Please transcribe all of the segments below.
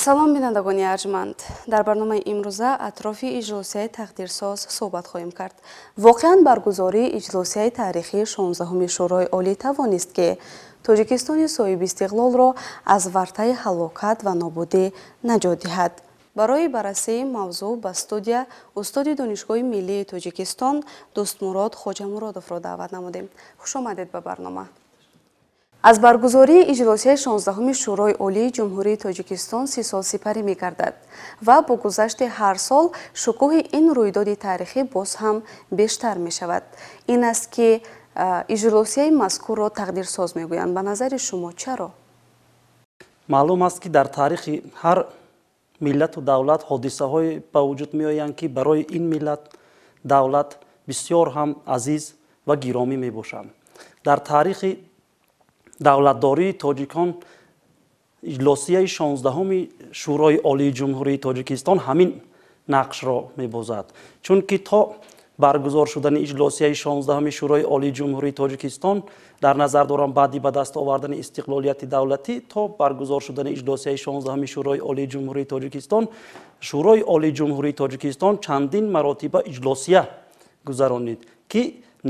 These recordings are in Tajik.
Салом, бинандагони арҷманд. Дар барномаи имрӯза атрофи иҷлосияи тақдирсоз суҳбат хоҳем кард. Воқеан баргузории иҷлосияи таърихии 16-уми Шӯрои Олӣ тавонист, ки Тоҷикистони соҳибистиқлолро аз вартаи ҳалокат ва нобудӣ наҷот диҳад. Барои баррасии мавзӯъ ба студия устоди Донишгоҳи миллии Тоҷикистон Дӯстмурод Хоҷамуродовро даъват намудем. Хуш омадед ба барнома. Аз баргузории иҷлосияи 16-уми Шӯрои Олии Ҷумҳурии Тоҷикистон 30 сол сипарӣ мегардад ва бо гузашти ҳар сол шукӯҳи ин рӯйдоди таърихӣ боз ҳам бештар мешавад. Ин аст, ки иҷлосияи мазкурро тақдирсоз мегӯянд. Ба назари шумо чаро? Маълум аст, ки дар таърихи ҳар миллату давлат ҳодисаҳое ба вуҷуд меоянд, ки барои ин миллат, давлат бисёр ҳам азиз ва гиромӣ мебошанд. Дар таърихи давлатдории тоҷикон иҷлосияи 16-уми Шӯрои Олии Ҷумҳурии Тоҷикистон ҳамин нақшро мебозад. Чунки то баргузор шудани иҷлосияи 16-уми Шӯрои Олии Ҷумҳурии Тоҷикистон, дар назар дорам баъди ба даст овардани истиқлолияти давлатӣ, то баргузор шудани иҷлосияи 16-уми Шӯрои Олии Ҷумҳурии Тоҷикистон, Шӯрои Олии Ҷумҳурии Тоҷикистон чандин маротиба иҷлосия гузаронид, ки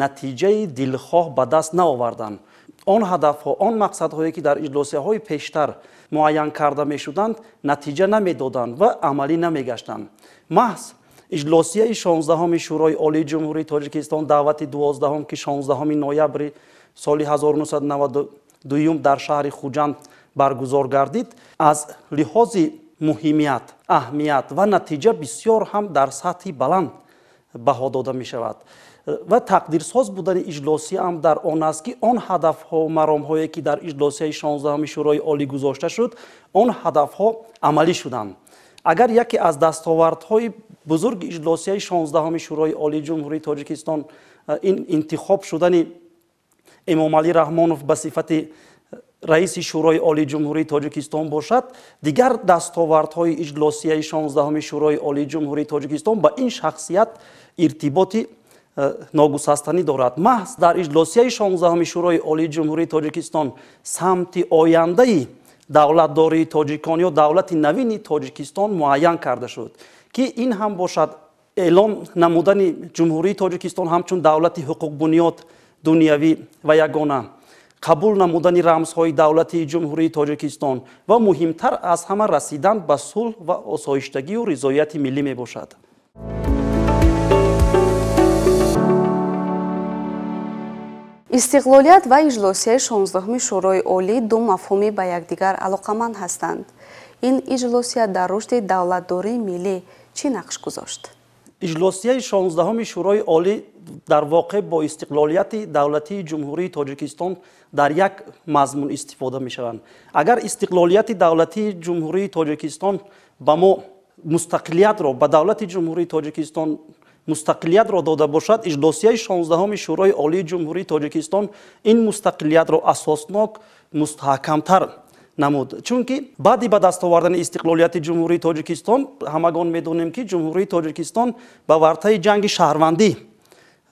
натиҷаи дилхоҳ ба даст наоварданд. Он ҳадафҳо, он мақсадҳое, ки дар иҷлосияҳои пештар муайян карда мешуданд, натиҷа намедоданд ва амалӣ намегаштанд. Маҳз иҷлосияи 16-уми Шӯрои Олии Ҷумҳурии Тоҷикистон даъвати 12-ум, ки 16 ноябри соли 1992 дар шаҳри Хуҷанд баргузор гардид, аз лиҳози муҳимият, аҳамият ва натиҷа бисёр ҳам дар сатҳи баланд баҳо дода мешавад. Ва тақдирсоз будани иҷлосия ҳам дар он аст, ки он ҳадафҳо, маромҳое, ки дар иҷлосияи 16-уми Шӯрои Олӣ гузошта шуд, он ҳадафҳо амалӣ шуданд. Агар яке аз дастовардҳои бузурги иҷлосияи 16-уми Шӯрои Олии Ҷумҳурии Тоҷикистон ин интихоб шудани Эмомалӣ Раҳмонов ба сифати раиси Шӯрои Олии Ҷумҳурии Тоҷикистон бошад, дигар дастовардҳои иҷлосияи 16-уми Шӯрои Олии Ҷумҳурии Тоҷикистон ба ин шахсият иртиботи ногусастанӣ дорад. Маҳз дар иҷлосияи 16-уми Шӯрои Олии Ҷумҳурии Тоҷикистон самти ояндаи давлатдории тоҷикон ё давлати навини Тоҷикистон муайян карда шуд, ки ин ҳам бошад эълон намудани Ҷумҳурии Тоҷикистон ҳамчун давлати ҳуқуқбунёд, дунявӣ ва ягона, қабул намудани рамзҳои давлатии Ҷумҳурии Тоҷикистон ва муҳимтар аз ҳама расидан ба сулҳ ва осоиштагию ризояти миллӣ мебошад. Истиқлолият ва иҷлосияи 16-уми Шӯрои Олӣ ду мафҳуми ба якдигар алоқаманд ҳастанд. Ин иҷлосия дар рушди давлатдории миллӣ чӣ нақш гузошт? Иҷлосияи 16-уми Шӯрои Олӣ дар воқеъ бо истиқлолияти давлатии Ҷумҳурии Тоҷикистон дар як мазмун истифода мешаванд. Агар истиқлолияти давлатии Ҷумҳурии Тоҷикистон ба мо мустақилиятро, ба давлати Ҷумҳурии Тоҷикистон мустақилиятро дода бошад, иҷлосияи 16-уми Шӯрои Олии Ҷумҳурии Тоҷикистон ин мустақилиятро асоснок, мустаҳкамтар намуд. Чунки баъди ба даст овардани истиқлолияти Ҷумҳурии Тоҷикистон ҳамагон медонем, ки Ҷумҳурии Тоҷикистон ба вартаи ҷанги шаҳрвандӣ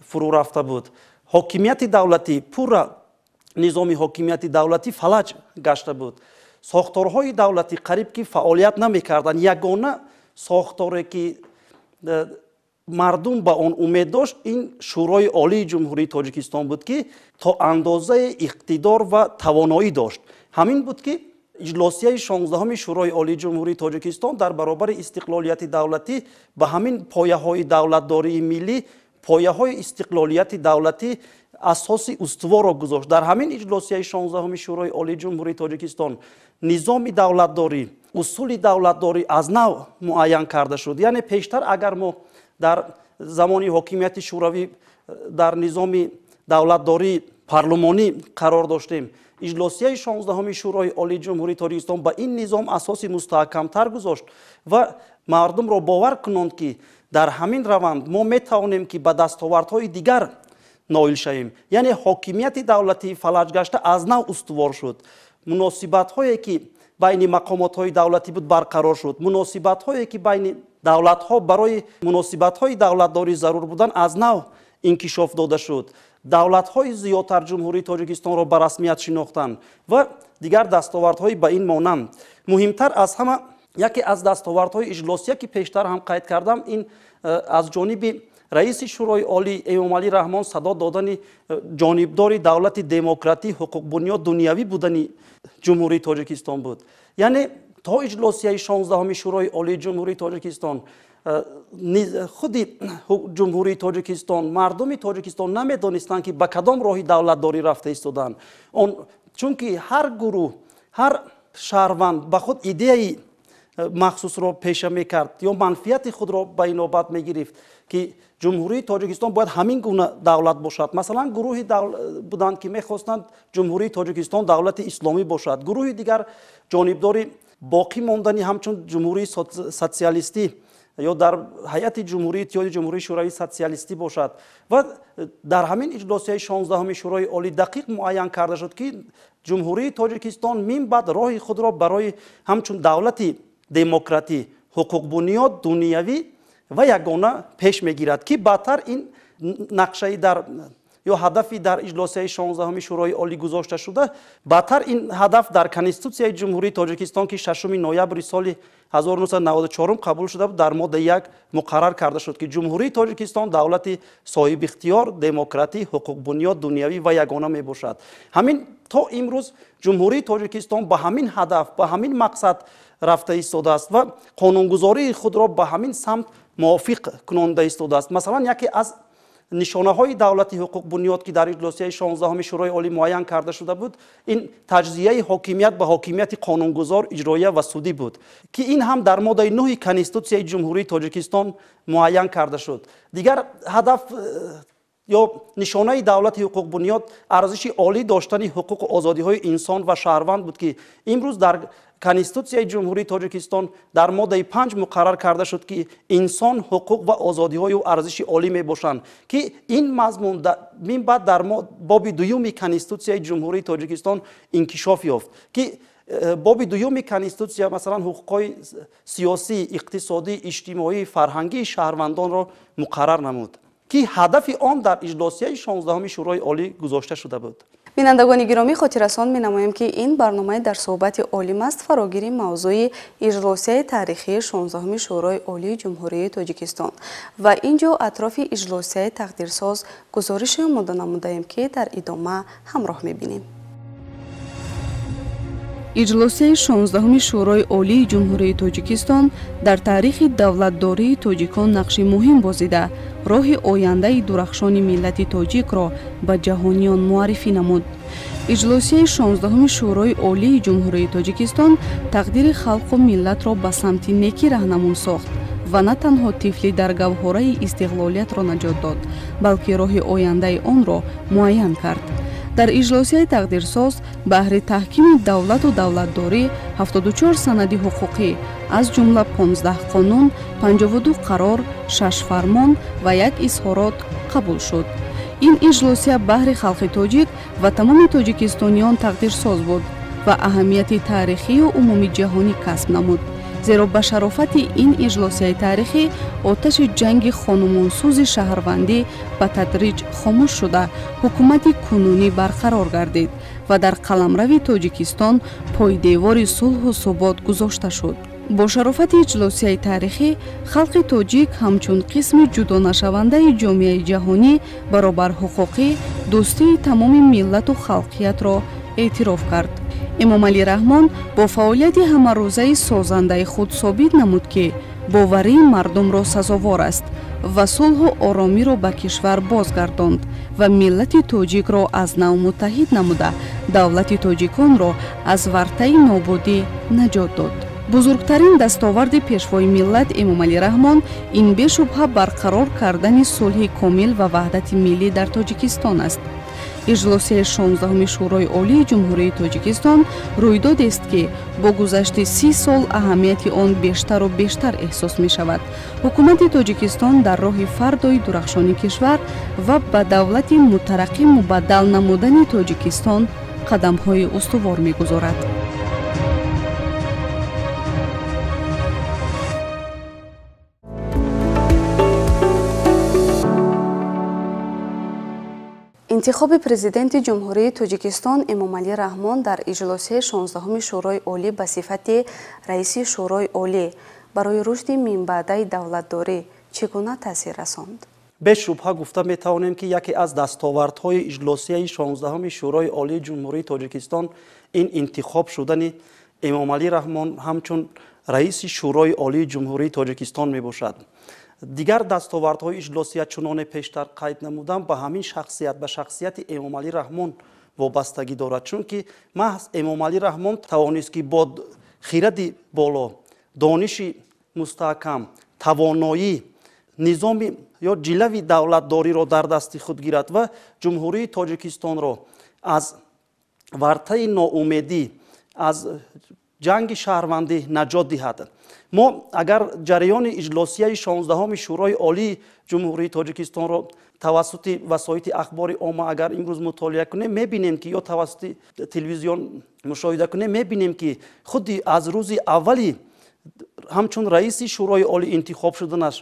фурӯ рафта буд. Ҳокимияти давлатӣ, пурра низоми ҳокимияти давлатӣ фалаҷ гашта буд. Сохторҳои давлатӣ қариб ки фаъолият намекарданд. Ягона сохторе, ки мардум ба он умед дошт, ин Шӯрои Олии Ҷумҳурии Тоҷикистон буд, ки то андозаи иқтидор ва тавоноӣ дошт. Ҳамин буд, ки иҷлосияи 16-уми Шӯрои Олии Ҷумҳурии Тоҷикистон дар баробари истиқлолияти давлатӣ ба ҳамин пояҳои давлатдории миллӣ, пояҳои истиқлолияти давлатӣ асоси устуворро гузошт. Дар ҳамин иҷлосияи 16-уми Шӯрои Олии Ҷумҳурии Тоҷикистон низоми давлатдорӣ, усули давлатдорӣ аз нав муайян карда шуд. Яъне пештар агар мо дар замони ҳокимияти шӯравӣ дар низоми давлатдории парлумонӣ қарор доштем, иҷлосияи 16-уми Шӯрои Олии Ҷумҳурии Тоҷикистон ба ин низом асоси мустаҳкамтар гузошт ва мардумро бовар кунонд, ки дар ҳамин раванд мо метавонем, ки ба дастовардҳои дигар ноил шавем. Яъне ҳокимияти давлатии фалаҷ гашта аз нав устувор шуд. Муносибатҳое, ки байни мақомотҳои давлатӣ буд, барқарор шуд. Муносибатҳое, ки байни давлатҳо барои муносибатҳои давлатдорӣ зарур буданд, аз нав инкишоф дода шуд. Давлатҳои зиёдтар Ҷумҳурии Тоҷикистонро ба расмият шинохтанд ва дигар дастовардҳои ба ин монанд. Муҳимтар аз ҳама Яке аз дастовардҳои иҷлосия, ки пештар ҳам қайд кардам, ин аз ҷониби раиси Шӯрои Олӣ Эмомалӣ Раҳмон садо додани ҷонибдори давлати демократӣ, ҳуқуқбунёд, дунявӣ будани Ҷумҳурии Тоҷикистон буд. Яъне то иҷлосияи 16-уми Шӯрои Олии Ҷумҳурии Тоҷикистон худи Ҷумҳурии Тоҷикистон, мардуми Тоҷикистон намедонистанд, ки ба кадом роҳи давлатдорӣ рафта истоданд. Чунки ҳар гурӯҳ, ҳар шаҳрванд ба худ идеяи махсусро пеша мекард ё манфиати худро ба инобат мегирифт, ки Ҷумҳурии Тоҷикистон бояд ҳамин гуна давлат бошад. Масалан, гурӯҳи буданд, ки мехостанд Ҷумҳурии Тоҷикистон давлати исломӣ бошад. Гурӯҳи дигар ҷонибдори боқӣ мондани ҳамчун ҷумҳурии социалистӣ ё дар ҳайати Ҷумҳурии Иттиҳоди Ҷумҳурии Шӯравии Социалистӣ бошад. Ва дар ҳамин иҷлосияи 16-уми Шӯрои Олӣ дақиқ муайян карда шуд, ки Ҷумҳурии Тоҷикистон минбаъд роҳи худро барои ҳамчун давлати демократӣ, ҳуқуқбунёд, дунявӣ ва ягона пеш мегирад, ки баъдтар ин нақшаи дар ё ҳадафи дар иҷлосияи 16-уми Шӯрои Олӣ гузошта шуда, баъдтар ин ҳадаф дар Конститутсияи Ҷумҳурии Тоҷикистон, ки 6 ноябри соли 1994 қабул шуда буд, дар моддаи 1 муқаррар карда шуд, ки Ҷумҳурии Тоҷикистон давлати соҳибихтиёр, демократӣ, ҳуқуқбунёд, дунявӣ ва ягона мебошад. Ҳамин то имрӯз Ҷумҳурии Тоҷикистон ба ҳамин ҳадаф, ба ҳамин мақсад рафта истодааст ва қонунгузории худро ба ҳамин самт мувофиқ кунонда истодааст. Масалан, яке аз нишонаҳои давлати ҳуқуқбунёд, ки дар иҷлосияи 16-уми Шӯрои Олӣ муайян карда шуда буд, ин таҷзияи ҳокимият ба ҳокимияти қонунгузор, иҷроия ва судӣ буд, ки ин ҳам дар моддаи 9 Конститутсияи Ҷумҳурии Тоҷикистон муайян карда шуд. Дигар ҳадаф ё нишонаи давлати ҳуқуқбунёд арзиши олӣ доштани ҳуқуқу озодиҳои инсон ва шаҳрванд буд, ки имрӯз дар Конститутсияи Ҷумҳурии Тоҷикистон дар моддаи 5 муқаррар карда шуд, ки инсон ҳуқуқ ва озодиҳои ӯ арзиши олӣ мебошанд, ки ин мазмун минбаъд дар боби дуюми Конститутсияи Ҷумҳурии Тоҷикистон инкишоф ёфт, ки боби дуюми Конститутсия масалан ҳуқуқҳои сиёсӣ, иқтисодӣ, иҷтимоӣ, фарҳангии шаҳрвандонро муқаррар намуд, ки ҳадафи он дар иҷлосияи 16-уми Шӯрои Олӣ гузошта шуда буд. Бинандагони гиромӣ, хотиррасон менамоем, ки ин барномаи дар суҳбати олим аст фарогири мавзӯи иҷлосияи таърихии 16-уми Шӯрои Олии Ҷумҳурии Тоҷикистон ва ин ҷо атрофи иҷлосияи тақдирсоз гузорише омода намудаем, ки дар идома ҳамроҳ мебинем. Иҷлосияи 16-уми Шӯрои Олии Ҷумҳурии Тоҷикистон дар таърихи давлатдории тоҷикон нақши муҳим бозида, роҳи ояндаи дурахшони миллати тоҷикро ба ҷаҳониён муаррифӣ намуд. Иҷлосияи 16-уми Шӯрои Олии Ҷумҳурии Тоҷикистон тақдири халқу миллатро ба самти некӣ раҳнамун сохт ва на танҳо тифли дар гавҳораи истиқлолиятро наҷот дод, балки роҳи ояндаи онро муайян кард. Дар иҷлосияи тақдирсоз баҳри таҳкими давлату давлатдорӣ 74 санади ҳуқуқӣ, аз ҷумла 15 қонун, 52 қарор, 6 фармон ва як изҳорот қабул шуд. Ин иҷлосия баҳри халқи тоҷик ва тамоми тоҷикистониён тақдирсоз буд ва аҳамияти таърихию умумиҷаҳонӣ касб намуд. Зеро ба шарофати ин иҷлосияи таърихӣ оташи ҷанги хонумонсӯзи шаҳрвандӣ ба тадриҷ хомӯш шуда, ҳукумати кунунӣ барқарор гардид ва дар қаламрави Тоҷикистон пойдевори сулҳу субот гузошта шуд. Бо шарофати иҷлосияи таърихӣ халқи тоҷик ҳамчун қисми ҷудонашавандаи ҷомеаи ҷаҳонӣ баробарҳуқуқӣ дӯстии тамоми миллату халқиятро эътироф кард. Эмомалӣ Раҳмон бо фаъолияти ҳамарӯзаи созандаи худ собит намуд, ки боварии мардумро сазовор аст ва сулҳу оромиро ба кишвар бозгардонд ва миллати тоҷикро аз нав муттаҳид намуда, давлати тоҷиконро аз вартаи нобудӣ наҷот дод. Бузургтарин дастоварди пешвои миллат Эмомалӣ Раҳмон ин бешубҳа барқарор кардани сулҳи комил ва ваҳдати миллӣ дар Тоҷикистон аст. Иҷлосияи 16-уми Шӯрои Олии Ҷумҳурии Тоҷикистон рӯйдодест, ки бо гузашти 30 сол аҳамияти он бештару бештар эҳсос мешавад. Ҳукумати Тоҷикистон дар роҳи фардои дурахшони кишвар ва ба давлати мутараққӣ мубаддал намудани Тоҷикистон қадамҳои устувор мегузорад. Интихоби президенти Ҷумҳурии Тоҷикистон Эмомалӣ Раҳмон дар иҷлосияи 16-уми Шӯрои Олӣ ба сифати раиси Шӯрои Олӣ барои рушди минбаъдаи давлатдорӣ чӣ гуна таъсир расонд? Бешубҳа гуфта метавонем, ки яке аз дастовардҳои иҷлосияи 16-уми Шӯрои Олии Ҷумҳурии Тоҷикистон ин интихоб шудани Эмомалӣ Раҳмон ҳамчун раиси Шӯрои Олии Ҷумҳурии Тоҷикистон мебошад. Дигар дастовардҳои иҷлосия чуноне пештар қайд намудам, ба ҳамин шахсият, ба шахсияти Эмомалӣ Раҳмон вобастагӣ дорад, чунки маҳз Эмомалӣ Раҳмон тавонист, ки бо хиради боло, дониши мустаҳкам, тавоноӣ, низоми ё ҷилави давлатдориро дар дасти худ гирад ва Ҷумҳурии Тоҷикистонро аз вартаи ноумедӣ, аз ҷанги шаҳрвандӣ наҷот диҳад. Мо агар ҷараёни иҷлосияи 16-уми Шӯрои Олии Ҷумҳурии Тоҷикистонро тавассути васоити ахбори омма агар имрӯз мутолиа кунем, мебинем ки ё тавассути телевизион мушоҳида кунем, мебинем, ки худи аз рӯзи аввали ҳамчун раиси Шӯрои Олӣ интихоб шуданаш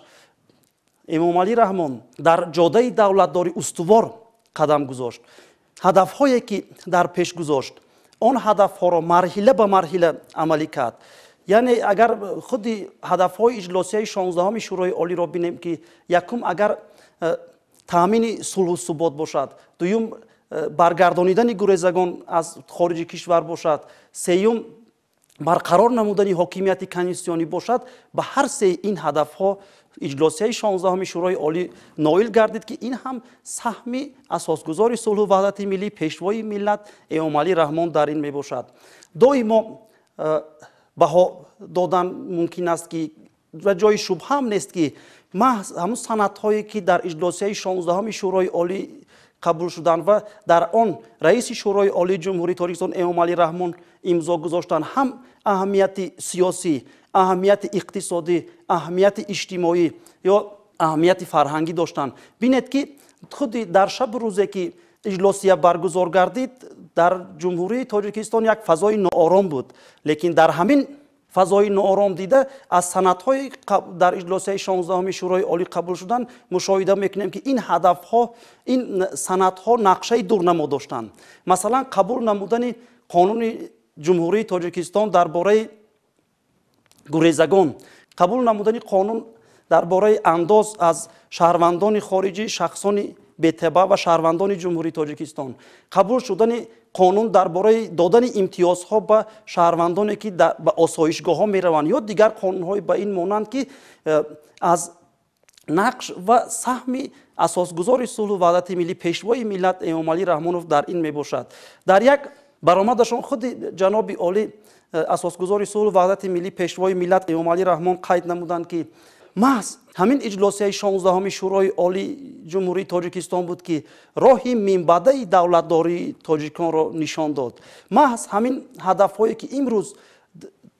Эмомалӣ Раҳмон дар ҷодаи давлатдорӣ устувор қадам гузошт. Ҳадафҳое ки дар пеш гузошт, он ҳадафҳоро марҳила ба марҳила амалӣ кард. Яъне агар худи ҳадафҳои иҷлосияи 16-уми Шӯрои Олиро бинем, ки якум агар таъмини сулҳу субот бошад, дуюм баргардонидани гурезагон аз хориҷи кишвар бошад, сеюм барқарор намудани ҳокимияти конститутсионӣ бошад, ба ҳар сеи ин ҳадафҳо иҷлосияи 16-уми Шӯрои Олӣ ноил гардид, ки ин ҳам саҳми асосгузори сулҳу ваҳдати миллӣ, пешвои миллат Эмомалӣ Раҳмон дар ин мебошад. Доимо баҳо додан мумкин аст, ки ва ҷои шубҳаам нест, ки маҳз ҳамун санадҳое ки дар иҷлосияи 16-уми Шӯрои Олӣ қабул шуданд ва дар он раиси Шӯрои Олии Ҷумҳурии Тоҷикистон Эмомалӣ Раҳмон имзо гузоштанд, ҳам аҳамияти сиёсӣ, аҳамияти иқтисодӣ, аҳамияти иҷтимоӣ ё аҳамияти фарҳангӣ доштанд. Бинед, ки худи дар шабу рӯзе ки иҷлосия баргузор гардид, дар Ҷумҳурии Тоҷикистон як фазои ноором буд, лекин дар ҳамин фазои ноором дида аз санадҳои дар иҷлосияи 16-уми Шӯрои Олӣ қабул шудан мушоҳида мекунем, ки ин ҳадафҳо, ин санадҳо нақшаи дурнамо доштанд. Масалан, қабул намудани қонуни Ҷумҳурии Тоҷикистон дар бораи гурезагон, қабул намудани қонун дар бораи андоз аз шаҳрвандони хориҷӣ, шахсони бетаба ва шаҳрвандони Ҷумҳурии Тоҷикистон, қабул шудани қонун дар бораи додани имтиёзҳо ба шаҳрвандоне ки ба осоишгоҳҳо мераванд ё дигар қонунҳои ба ин монанд, ки аз нақш ва саҳми асосгузори сулҳу ваҳдати миллӣ, пешвои миллат Эмомалӣ Раҳмонов дар ин мебошад. Дар як баромадашон худи ҷаноби олӣ, асосгузори сулҳу ваҳдати миллӣ, пешвои миллат Эмомалӣ Раҳмон қайд намуданд, ки маҳз ҳамин иҷлосияи 16-уми Шӯрои Олии Ҷумҳурии Тоҷикистон буд, ки роҳи минбаъдаи давлатдории тоҷиконро нишон дод. Маҳз ҳамин ҳадафҳое ки имрӯз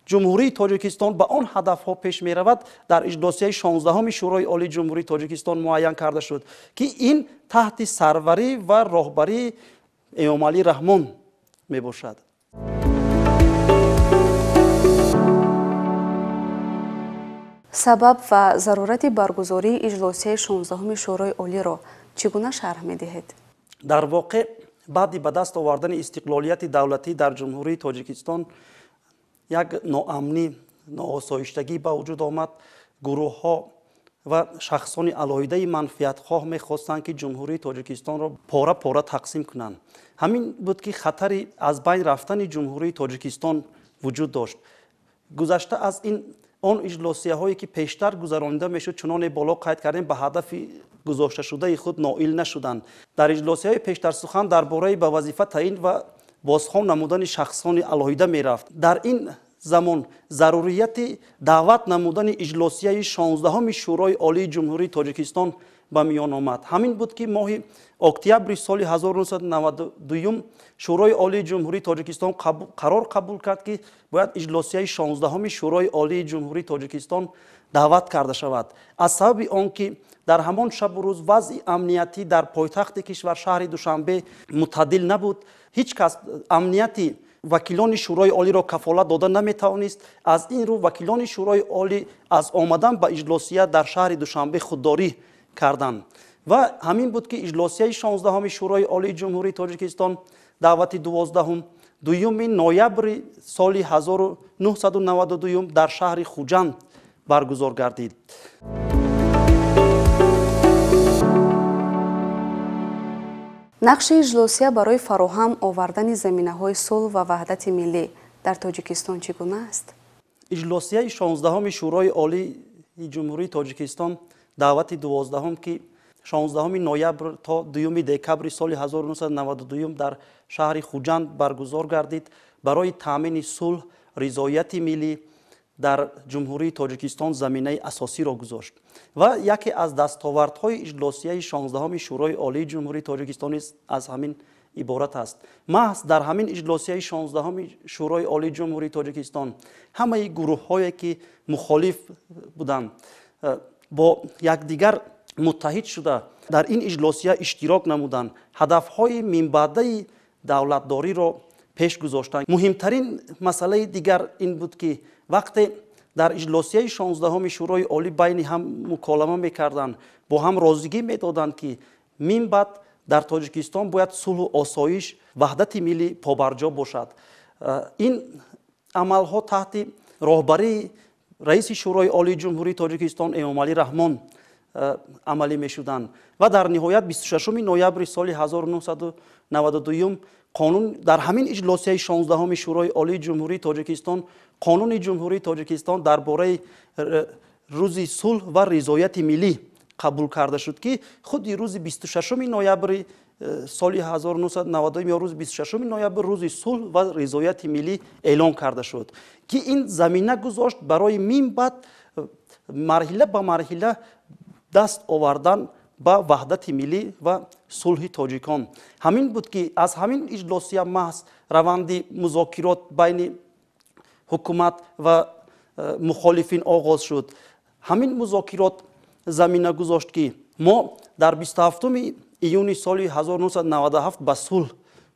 Ҷумҳурии Тоҷикистон ба он ҳадафҳо пеш меравад, дар иҷлосияи 16-уми Шӯрои Олии Ҷумҳурии Тоҷикистон муайян карда шуд, ки ин таҳти сарварӣ ва роҳбарии Эмомалӣ Раҳмон мебошад. Сабаб ва зарурати баргузории иҷлосияи 16-уми Шӯрои Олиро чӣ гуна шарҳ медиҳед? Дар воқеъ, баъди ба даст овардани истиқлолияти давлатӣ дар Ҷумҳурии Тоҷикистон як ноамнӣ, ноосоиштагӣ ба вуҷуд омад. Гурӯҳҳо ва шахсони алоҳидаи манфиатхоҳ мехостанд, ки Ҷумҳурии Тоҷикистонро пора-пора тақсим кунанд. Ҳамин буд, ки хатари аз байн рафтани Ҷумҳурии Тоҷикистон вуҷуд дошт. Гузашта аз ин, он иҷлосияҳое ки пештар гузаронида мешуд, чуноне боло қайд кардем, ба ҳадафи гузошташудаи худ ноил нашуданд. Дар иҷлосияҳои пештар сухан дар бораи ба вазифа таъин ва бозхон намудани шахсони алоҳида мерафт. Дар ин замон зарурияти даъват намудани иҷлосияи 16-уми Шӯрои Олии Ҷумҳурии Тоҷикистон ба миён омад. Ҳамин буд, ки моҳи октябри соли 1992 Шӯрои Олии Ҷумҳурии Тоҷикистон қарор қабул кард, ки бояд иҷлосияи 16-уми Шӯрои Олии Ҷумҳурии Тоҷикистон даъват карда шавад. Аз сабаби он ки дар ҳамон шабу рӯз вазъи амниятӣ дар пойтахти кишвар, шаҳри Душанбе, мӯътадил набуд, ҳеҷ кас амнияти вакилони Шӯрои Олиро кафолат дода наметавонист. Аз ин рӯ вакилони Шӯрои Олӣ аз омадан ба иҷлосия дар шаҳри Душанбе худдорӣ карданд. Ва ҳамин буд, ки иҷлосияи 16-уми Шӯрои Олии Ҷумҳурии Тоҷикистон даъвати 12-ум 2 ноябри соли 1992 дар шаҳри Хуҷанд баргузор гардид. Нақши иҷлосия барои фароҳам овардани заминаҳои сулҳ ва ваҳдати миллӣ дар Тоҷикистон чӣ гуна аст? Иҷлосияи 16-уми Шӯрои Олии Ҷумҳурии Тоҷикистон даъвати 12-ум, ки 16 ноябр то 2 декабри соли 1992 дар шаҳри Хуҷанд баргузор гардид, барои таъмини сулҳ, ризояти миллӣ дар Ҷумҳурии Тоҷикистон заминаи асосиро гузошт. Ва яке аз дастовардҳои иҷлосияи 16-уми Шӯрои Олии Ҷумҳурии Тоҷикистон низ аз ҳамин иборат аст. Маҳз дар ҳамин иҷлосияи 16-уми Шӯрои Олии Ҷумҳурии Тоҷикистон ҳамаи гурӯҳҳое, ки мухолиф буданд, бо якдигар муттаҳид шуда дар ин иҷлосия иштирок намуданд, ҳадафҳои минбаъдаи давлатдориро пеш гузоштанд. Муҳимтарин масъалаи дигар ин буд, ки вақте дар иҷлосияи 16-уми Шӯрои Олӣ байни ҳам муколама мекарданд, бо ҳам розигӣ медоданд, ки минбаъд дар Тоҷикистон бояд сулҳу осоиш, ваҳдати миллӣ побарҷо бошад. Ин амалҳо таҳти роҳбарии раиси Шӯрои Олии Ҷумҳурии Тоҷикистон Эмомалӣ Раҳмон амалӣ мешуданд. Ва дар ниҳоят 26 ноябри соли 1992 қонун дар ҳамин иҷлосияи 16-уми Шӯрои Олии Ҷумҳурии Тоҷикистон Қонуни Ҷумҳурии Тоҷикистон дар бораи рӯзи сулҳ ва ризояти миллӣ қабул карда шуд, ки худи рӯзи 26 ноябри соли 1992 ё рӯзи 26 ноябр рӯзи сулҳ ва ризояти миллӣ эълон карда шуд, ки ин замина гузошт барои минбаъд марҳила ба марҳила даст овардан ба ваҳдати миллӣ ва сулҳи тоҷикон. Ҳамин буд, ки аз ҳамин иҷлосия маҳз раванди музокирот байни ҳукумат ва мухолифин оғоз шуд. Ҳамин музокирот замина гузошт, ки мо дар 27 июни соли 1997 ба сулҳ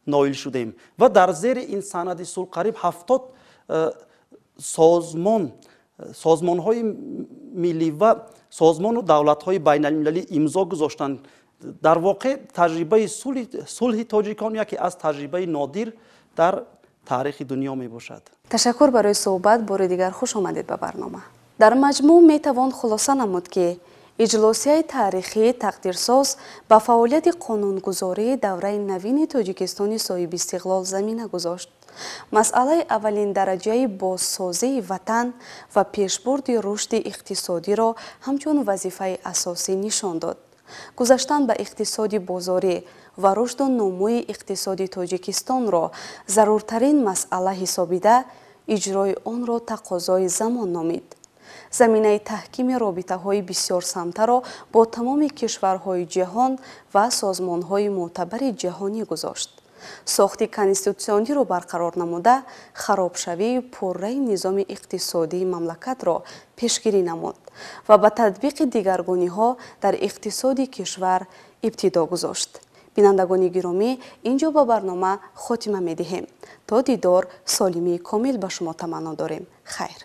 ноил шудем ва дар зери ин санади сулҳ қариб 70 созмонҳои миллӣ ва созмону давлатҳои байналмилалӣ имзо гузоштанд. Дар воқеъ таҷрибаи сулҳи тоҷикон яке аз таҷрибаи нодир дар таърихи дунё мебошад. Ташаккур барои суҳбат. Бори дигар хуш омадед ба барнома. Дар маҷмӯъ метавон хулоса намуд, ки иҷлосияи таърихии тақдирсоз ба фаъолияти қонунгузории давраи навини Тоҷикистони соҳибистиқлол замина гузошт. Масъалаи аввалин дараҷаи бозсозии ватан ва пешбурди рушди иқтисодиро ҳамчун вазифаи асосӣ нишон дод. Гузаштан ба иқтисоди бозорӣ ва рушду нумӯи иқтисоди Тоҷикистонро заруртарин масъала ҳисобида, иҷрои онро тақозои замон номид. Заминаи таҳкими робитаҳои бисёрсамтаро бо тамоми кишварҳои ҷаҳон ва созмонҳои мӯътабари ҷаҳонӣ гузошт. Сохти конститутсиониро барқарор намуда, харобшавии пурраи низоми иқтисодии мамлакатро пешгирӣ намуд ва ба татбиқи дигаргуниҳо дар иқтисоди кишвар ибтидо гузошт. Бинандагони гиромӣ, ин ҷо ба барнома хотима медиҳем. То дидор солимии комил ба шумо таманно дорем. Хайр.